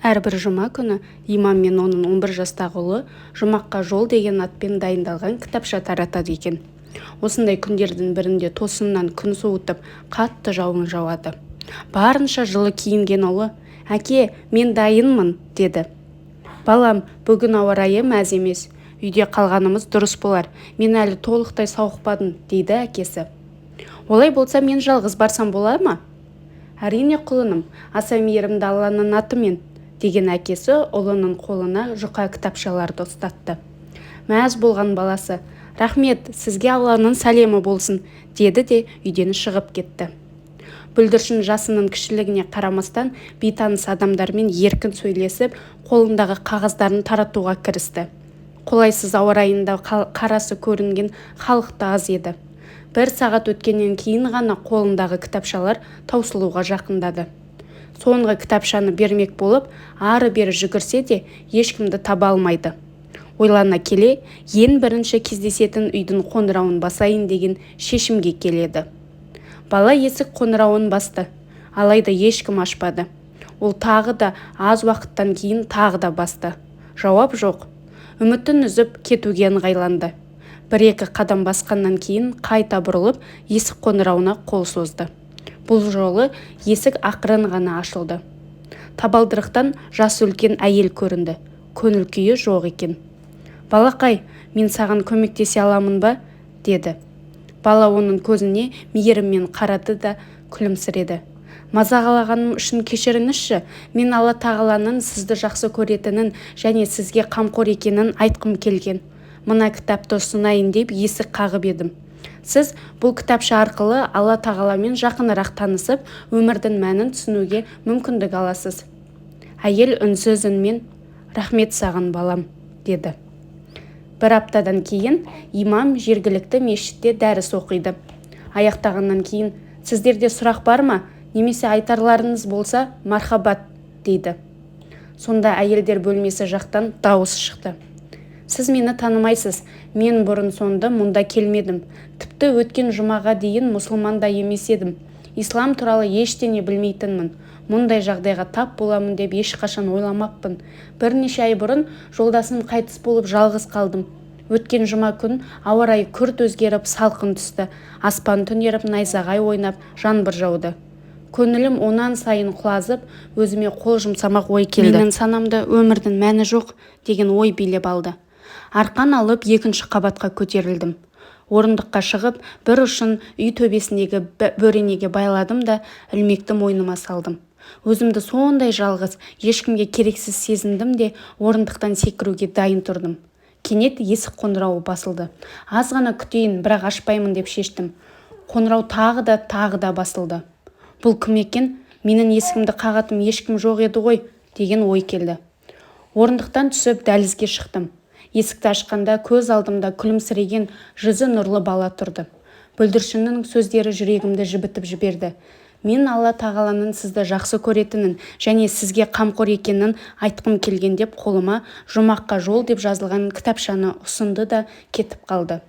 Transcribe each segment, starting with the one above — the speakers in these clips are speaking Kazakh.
Әрбір жұма күні имам мен оның 11 жастағы ұлы «Жұмаққа жол» деген атпен дайындалған кітапша таратады екен. Осындай күндердің бірінде тосыннан күн суытып, қатты жауын жауады. Барынша жылы киінген ұлы: «Әке, мен дайынмын», – деді. «Балам, бүгін ауа райы мәз емес. Үйде қалғанымыз дұрыс болар. Мен әлі толықтай сауықпадым», – дейді әкесі. «Олай болса, мен жалғыз барсам бола ма?» «Әрине, құлыным, аса мейірімді Алланың атымен», – деген әкесі ұлының қолына жұқа кітапшаларды ұстатты. Мәз болған баласы: «Рахмет, сізге Алланың сәлемі болсын», – деді де үйден шығып кетті. Бүлдіршін жасының кішілігіне қарамастан, бейтаныс адамдармен еркін сөйлесіп, қолындағы қағаздарын таратуға кірісті. Қолайсыз ауа райында қарасы көрінген халық та аз еді. Бір сағат өткеннен кейін ғана қолындағы кітапшалар таусылуға жақындады. Соңғы кітапшаны бермек болып, ары-бері жүгірсе де, ешкімді таба алмайды. Ойлана келе, ең бірінші кездесетін үйдің қоңырауын басайын деген шешімге келеді. Бала есік қоңырауын басты. Алайда ешкім ашпады. Ол тағы да аз уақыттан кейін тағы да басты. Жауап жоқ. Үмітін үзіп, кетуге ыңғайланды. Бір-екі қадам басқаннан кейін қайта бұрылып, есік қоңырауына қол созды. Бұл жолы есік ақырын ғана ашылды. Табалдырықтан жасы үлкен әйел көрінді. Көңіл күйі жоқ екен. «Балақай, мен саған көмектесе аламын ба?» – деді. Бала оның көзіне мейіріммен қарады да күлімсіреді. «Мазалағаным үшін кешіріңізші, мен Алла тағаланың сізді жақсы көретінін және сізге қамқор екенін айтқым келген. Мына кітапты ұсынайын деп есік қағып едім. Сіз бұл кітапша арқылы Алла тағаламен жақынырақ танысып, өмірдің мәнін түсінуге мүмкіндік аласыз». Әйел үнсіз үнмен: «Рахмет саған, балам», – деді. Бір аптадан кейін имам жергілікті мешітте дәріс оқиды. Аяқтағаннан кейін: «Сіздерде сұрақ бар ма немесе айтарларыңыз болса, мархабат», – дейді. Сонда әйелдер бөлмесі жақтан дауыс шықты: «Сіз мені танымайсыз. Мен бұрын-соңды мұнда келмедім. Тіпті өткен жұмаға дейін мұсылман да емес едім. Ислам туралы ештеңе білмейтінмін. Мұндай жағдайға тап боламын деп ешқашан ойламаппын. Бірнеше ай бұрын жолдасым қайтыс болып, жалғыз қалдым. Өткен жұма күн ауа райы күрт өзгеріп, салқын түсті. Аспан түнеріп, найзағай ойнап, жаңбыр жауды. Көңілім онан сайын құлазып, өзіме қол жұмсамақ ой келді. Менің санамды өмірдің мәні жоқ деген ой билеп алды. Арқан алып, екінші қабатқа көтерілдім. Орындыққа шығып, бір ұшын үй төбесіндегі бөренеге байладым да, ілмекті мойныма салдым. Өзімді сондай жалғыз, ешкімге керексіз сезіндім де, орындықтан секіруге дайын тұрдым. Кенет есік қоңырауы басылды. Аз ғана күтейін, бірақ ашпаймын деп шештім. Қоңырау тағы да, тағы да басылды. Бұл кім екен? Менің есігімді қағатын ешкім жоқ еді ғой деген ой келді. Орындықтан түсіп, дәлізге шықтым. Есікті ашқанда көз алдымда күлімсіреген, жүзі нұрлы бала тұрды. Бүлдіршіннің сөздері жүрегімді жібітіп жіберді: «Мен Алла тағаланың сізді жақсы көретінін және сізге қамқор екенін айтқым келген», – деп қолыма «Жұмаққа жол» деп жазылған кітапшаны ұсынды да, кетіп қалды.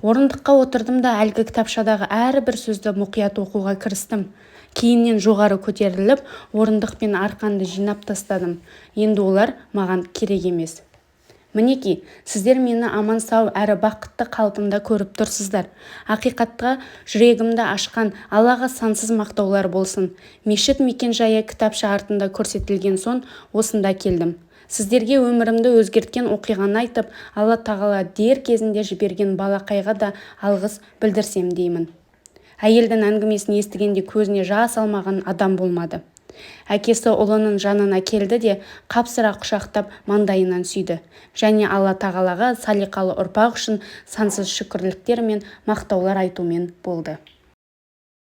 Орындыққа отырдым да, әлгі кітапшадағы әрбір сөзді мұқият оқуға кірістім. Кейіннен жоғары көтеріліп, орындық пен арқанды жинап тастадым. Енді олар маған керек емес. Мінеки, сіздер мені аман-сау әрі бақытты қалпымда көріп тұрсыздар. Ақиқатқа жүрегімді ашқан Аллаға сансыз мақтаулар болсын. Мешіт мекен-жайы кітапша артында көрсетілген соң, осында келдім. Сіздерге өмірімді өзгерткен оқиғаны айтып, Алла тағала дер кезінде жіберген балақайға да алғыс білдірсем деймін. Әйелдің әңгімесін естігенде көзіне жас алмаған адам болмады. Әкесі ұлының жанына келді де, қапсыра құшақтап, маңдайынан сүйді және Алла тағалаға салиқалы ұрпақ үшін сансыз шүкірліктер мен мақтаулар айтумен болды.